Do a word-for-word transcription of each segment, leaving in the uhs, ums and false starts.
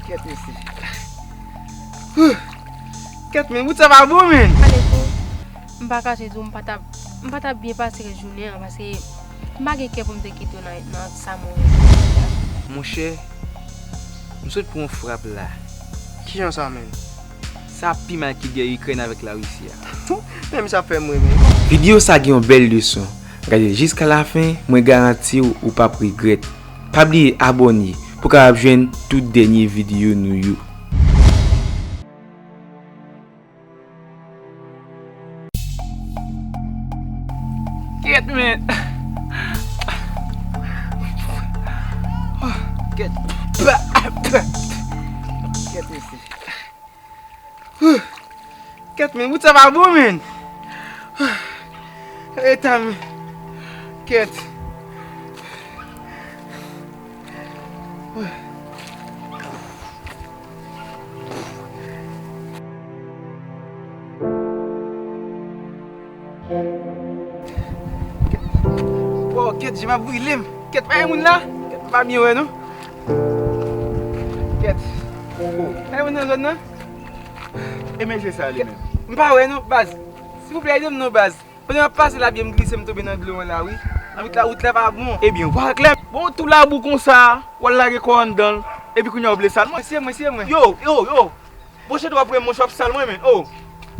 Kèt, mesye. Kèt, men, wout sa pa bon, men. Ale tou. M pa kache di w, m pa t ap, m pa t ap byen pase rès jounen an, paske m pa gen kè pou m te kite w nan, nan sa mwen ye. Monchè, m sot pran yon frap la. Kijan sa, menm? Sa pi mal ki gè Ikrèn avèk Larisi a. Menm sa fè m renmen. Videyo sa gen yon bèl leson. Gade l jiska lafen, mwen garanti w, ou p ap regrèt. Pa bliye abòne pou w kapab jwenn tout dènye videyo nou yo. Kèt, men. Kèt. Kèt, mesye. Kèt, men, wout sa pa bon, men. Eta, men. Kèt. Wow, kèt, je m ap brile m. Kèt, pa gen moun la? Kèt, m pa byen wè, non. Kèt. Pa gen moun nan zòn nan? E mesye sa li menm? M pa wè, non, baz. Silvouplè, ede m, non, baz. Pandan m ap pase la, byen m glise, m tonbe nan dlo an la, wi. Wout la, wout la pa bon. Ebyen, w pa klè. Bon, tou labou konsa, w al lage kò w anndan l, epi kounye a w vle sal mwen. Mesye, mwen, mesye, mwen. Yo, yo, yo. Bon, chante w ap wè, monchè, w ap sal mwen, men. Oh.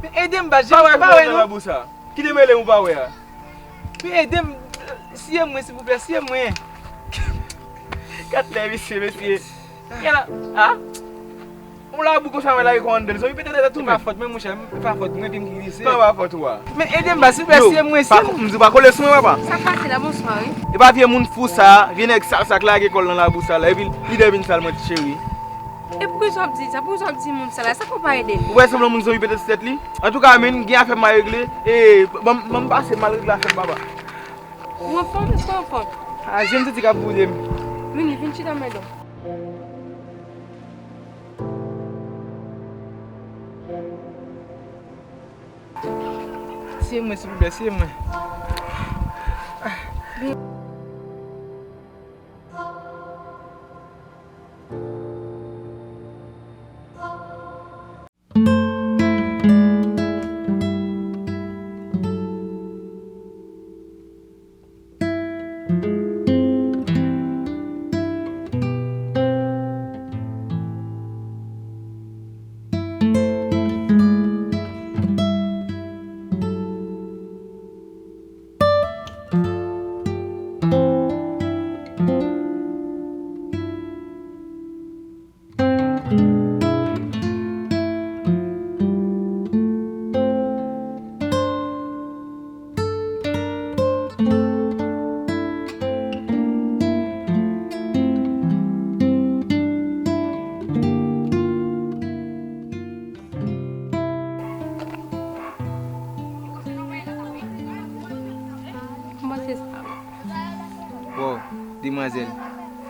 Men ede m, baz, je m pa wè, non. Kite mele m ou pa wè a. Men ede m, siye mwen, silvouplè, siye mwen. Kat lè, mesye, mesye. Yala, a? Ou labou konsa, mwen lage kò w anndan, zanmi, pete tèt ou menm. E pa fòt mwen, monchè, e pa fòt mwen, epi m ki glise. Sa pa fòt ou a. Men ede m, baz, silvouplè, siye mwen, siye mwen. M di w pa kole sou mwen, papa. Sa k pase la, bonswa, wi. E pa vye moun fou sa, vye nèg sal sa k lage kò l nan labou sa la, epi li dè vin sal mwen, ti cheri. E poukisa w ap di sa? Poukisa w ap di moun sa la? Sa fè w pa ede l? Ou wè semblan moun zanmi pete sou tèt li? Antouka, men, gen afè m a regle. E, ban m, ban m pase, m al regle afè m, papa. Ou anfòm? Èske w anfòm? A, je m santi k ap boule m. Vini, vin chita, madanm. Siye mwen, silvouplè, siye mwen. Kòman se sa? Wow, demwazèl,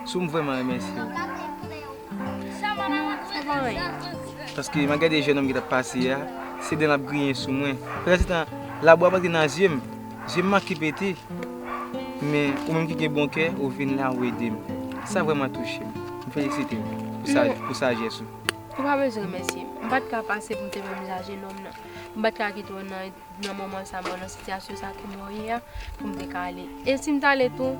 sou m vrèman remèsye w. Sa pa anyen. Paske m ap gade jèn nonm ki t ap pase a, se dan l ap griyen sou mwen. Pandan se tan, labou ap antre nan zye m, zye m manke pete. Men ou menm ki gen bon kè, ou vin la, ou ede m. Sa vrèman touche m. M felisite w pou sa, pou sajès ou. Ou pa bezwen remèsye m. M pa t ka pase pou m te menm jan jèn nonm nan. M pa t ka kite w nan, nan moman sa, mwen nan sitiyasyon sa ke mwen ye a, pou m te ka ale. E si m t ale tou,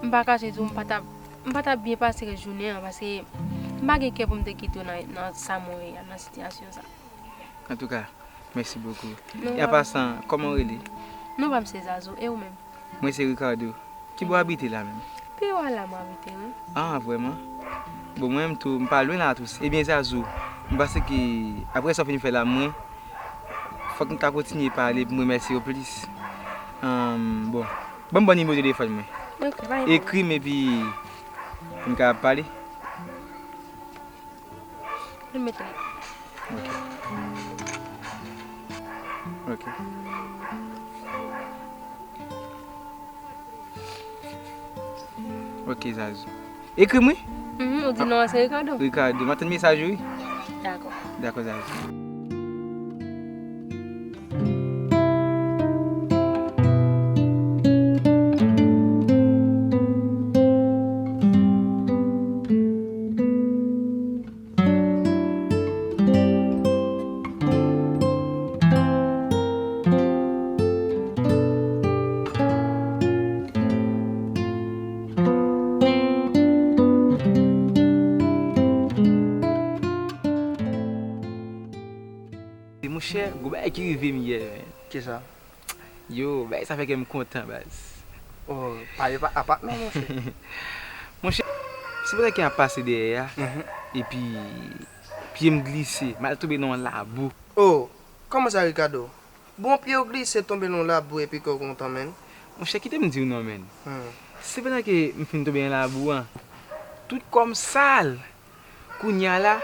m pa kache di w, m pa t ap, m pa t ap byen pase rès jounen an, paske m pa gen kè pou m te kite w nan, nan sa mwen ye a, nan sitiyasyon sa. Antouka, mèsi bokou. E an pasan, kòman w rele? Non pa m se Zazo, e ou menm? Mwen se Ricardo. Ki bò w abite la menm? Pi wo a la m abite, wi. Ah, vrèman? Bon, mwen menm tou, m pa lwen la tou. Ebyen, Zazo, m panse ke apre sa w fin fè la, mwen, fòk m ta kontinye pale pou m remèsye w plis. Ahn, bon, ban m ba w nimewo telefòn mwen. Ok, bay mwen. Ekri m epi pou n kapab pale. Li mete. Ok. Ok. Ok, Zazo. Ekri m, wi. Mhm, ou di non an se Ricardo? Ricardo. M ap tann mesaj ou, wi. Dakò. Dakò, Zazo. Monchè, gwo bagay ki rive m yè, men. Kisa? Yo, bagay sa fè kè m kontan, baz. Oh, pale pa apa non, monchè. Monchè, se pandan ke m ap pase dèyè a, epi pye m glise, m al tonbe nan yon labou. Oh, kòman sa, Ricardo? Bon, pye w glise tonbe nan yon labou epi kò w kontan, menn. Monchè, kite m di w non, menn. Se pandan ke m fin tonbe nan labou an, tout kò m sal. Kounye a la,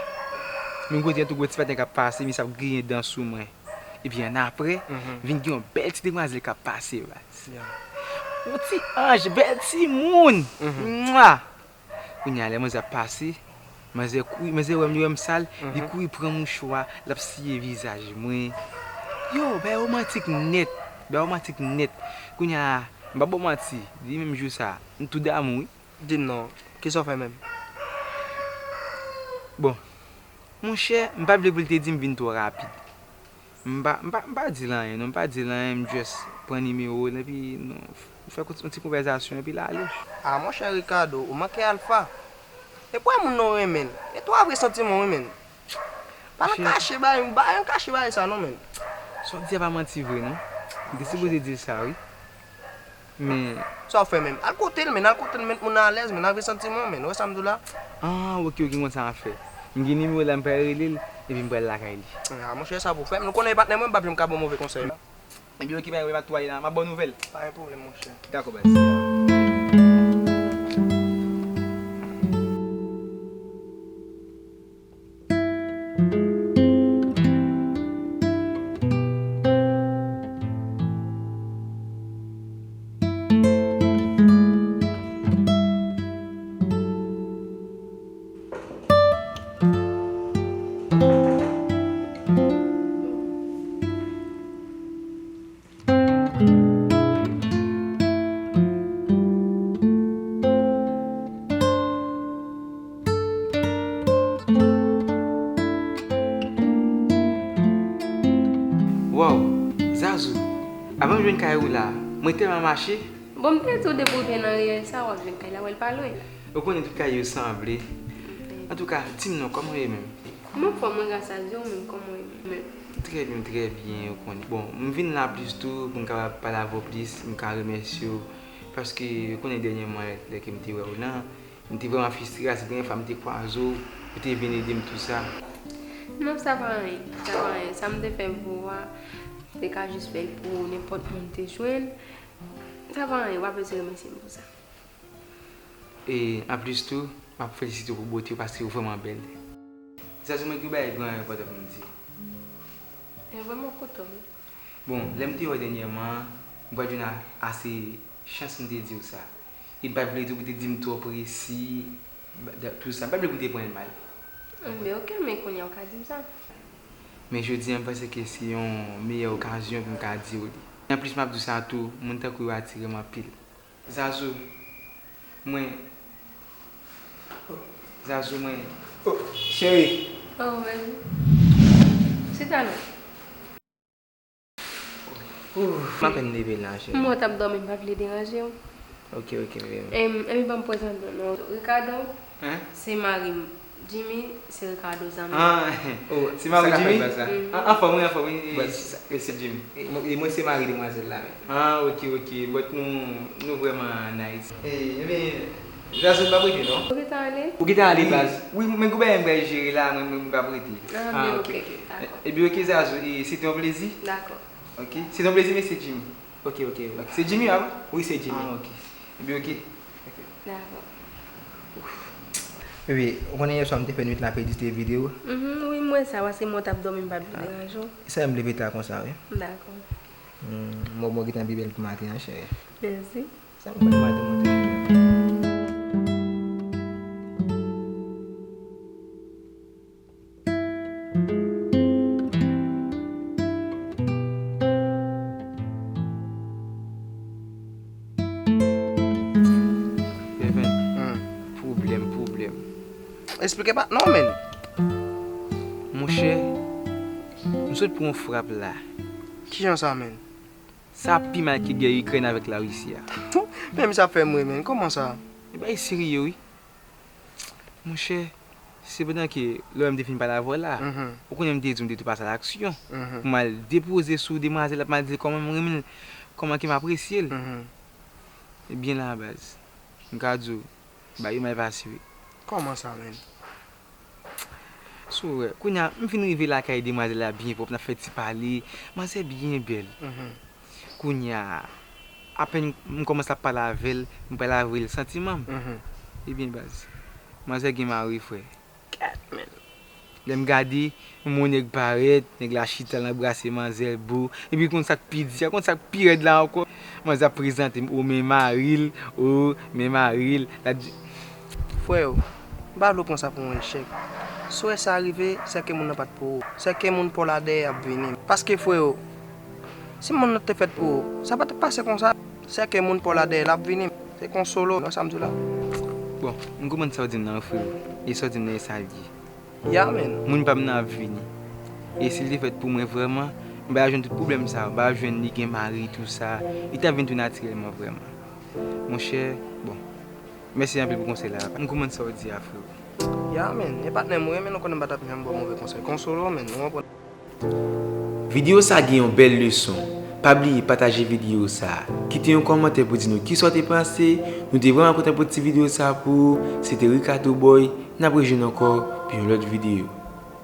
menm kote yon tou gwo ti paten k ap pase, misye ap griyen dan sou mwen. Epi annapre, vin gen yon bèl ti demwazèl k ap pase, baz. Yon ti anj, bèl timoun! Mwa! Kounye a, lè manzè ap pase, manzè kouri, manzè wè m, li wè m sal, li kouri pran mouchwa, l ap siye vizaj mwen. Yo, bagay womantik nèt, bagay womantik nèt. Kounye a, m p ap ba w manti, depi menm jou sa, m tou damou, wi. Di m non, kisa w fè menm? Bon, monchè, m pa vle pou l te di m vin twò rapid. M pa, m pa, m pa di l anyen non, m pa di l anyen, m just pran nimewo l epi nou fè yon ti konvèzasyon epi l ale. Ah, monchè Ricardo, ou manke alfa. E pou moun nan w renmen l, e tou a vre santiman w renmen l. Pa nan kache bagay, pa nan kache bagay sa non, menn. Sa w di a pa manti vre non. M te sipoze di l sa wi. Men. Sa w fè menm? Al kote l, menn, al kote l, met moun nan alèz, menn, al vre santiman w, menn. Ou wè sa m di w la? Ah, oke, oke, m konn sa m ap fè. M gen nimewo l la, m pral rele l, epi m pral lakay li. Ah, monchè, sa pou w fè. Nou konnen e patnè mwen, m p ap janm ka ba w move konsèy. Epi oke, men, m ap touye la, m ap ba w nouvèl. Pa gen pwoblèm, monchè. Dakò, baz. Waw, Zazou, avan m jwenn kay ou la, mwen tèlman mache. Bon, m te di w depi w vin nan riyèl sa, w ap jwenn kay la, w wè l pa lwen. Ou konnen tout kay yo sanble. Antouka, di m non, kòman w ye menm? M anfòm wi, gras a Dye, ou menm, kòman w ye menm? M trè byen, m trè byen, ou konnen. Bon, m vin la plis tou pou m kapab pale avè w plis, m ka remèsye w, paske ou konnen dènyèman lè ke m te wè w lan, m te vrèman fristre, a se premye fwa m te kwaze w, ou te vin ede m tou sa. Non, sa pa anyen, sa pa anyen. Sa m te fè pou ou a, m te ka jis fè l pou nenpòt moun te jwenn. Sa pa anyen, w pa bezwen remèsye m pou sa. E anplis tou, m ap felisite w pou bote w paske w vrèman bèl. Zazou, mwen gen yon bagay vrèman enpòtan pou m di. Mwen vrèman kontan wi. Bon, lè m te wè w dènyèman an, m pa t jwenn ase chans pou m te di w sa. E m pa t vle tou pou w te di m twò presi, tou sa. M pa t vle pou w te pran l mal. Enben, oke, men kounye a w ka di m sa. Men jodi a, m panse ke se yon meyè okazyon pou m ka di w li. E anplis, m ap di w sa tou, moun tankou yo atire m anpil. Zazou, mwen, Zazou, mwen, oh, cheri. Oh, baby. Chita non. Ouh, m apèn leve la, cheri. M wè w t ap dòmi, m pa t vle deranje w. Ok, ok, baby. Em, epi ban m prezante w non. Ricardo, se mari m. Jimmy, se Ricardo zanmi m. Ah, oh, se mari w Jimmy? An, anfòm wi, anfòm wi. But, se Jimmy. E, e mwen se mari demwazèl la, wi. Ah, ok, ok. But nou, nou vrèman nice. E, ebyen, Zazou, m p ap rete, non? Ou gentan ale? Ou gentan ale, baz? Wi, men gwo bagay m pral jere la, mwen, mwen, m p ap rete. Ah, men ok, ok, dakò. Ebyen, ok, Zazou, e, se te yon plezi. Dakò. Ok. Se te yon plezi, mesye Jimmy. Ok, ok. Se Jimmy a wi? Wi, se Jimmy. Ah, ok. Ebyen, ok. Ok. Dakò. Baby, ou konnen yèswa m te fè nwit la ap edite videyo? Mhm, wi, m wè sa, paske mwen t ap dòmi, m pa t vle deranje w. E sa fè m leve ta konsa, wi. Dakò. Hmm, mwen, mwen gentan pi bèl pou maten an, cheri. Mèsi. Sa m konn maten mwen te fè. Even, pwoblèm, pwoblèm. Esplike patnè w, menn. Monchè, m sot pran yon frap la. Kijan sa, menn? Sa pi mal ke gè Ikrèn avèk Larisi a. Men misye ap fè m ri, menn. Kòman sa? E bagay serye, wi. Monchè, Sepandan ke lè m te fin pale avè w la, ou konnen m te di w m te tou pase a laksyon. Pou m al depoze sou demwazèl la, pou m al di l kòman m renmen l, kòman ke m apresye l. Ebyen la, baz, m ka di w, bagay yo mal pase wi. Kòman sa, menn? Si w wè, kounye a, m fin rive lakay demwazèl la byen pwòp, n ap fè ti pale. Manzè byen bèl. Kounye a, apèn m kòmanse ap pale avè l, m pral avwe l santiman m. Ebyen, baz, manzè gen mari, frè. Gad, menn. Lè m gade, m wè yon nèg parèt, nèg la chita, l anbrase manzè, bo. Epi konn sa k pi di a, konn sa k pi rèd la ankò. Manzè ap prezante m, o men mari l, o men mari l. L ap di, Freo, m pa vle w pran sa pou yon echèk. Si w wè sa rive, sèke moun nan pa t pou ou. Sèke moun pa w la dèyè ap vini. Paske, freo, si moun nan te fèt pou ou, sa pa t ap pase konsa. Sèke moun pa w la dèyè l ap vini. Se konsolo, w wè sa m di w la? Bon, m konprann sa w di m nan, freo. E sa w di m nan, e sa l ye. Ya, menn. Moun pa m nan ap vini. E si l te fèt pou mwen vrèman, m pa t ap jwenn tout pwoblèm sa yo. M pa t ap jwenn li gen mari, tou sa. Li t ap vin tou natirèlman vrèman. Monchè, bon. Mèsi anpil pou konsèy la. M konprann sa w di a, freo. Ya, menn. E patnè m ou ye, menn, ou konnen m pa t ap janm ba w move konsèy. Konsolo, menn, ou konprann. Videyo sa gen yon bèl leson. Pa bliye pataje videyo sa. Kite yon kòmantè pou di nou kisa w te panse. Nou te vrèman kontan pou ti videyo sa pou ou. Se te Ricardo Boy. N ap rejwenn ankò pou yon lòt videyo.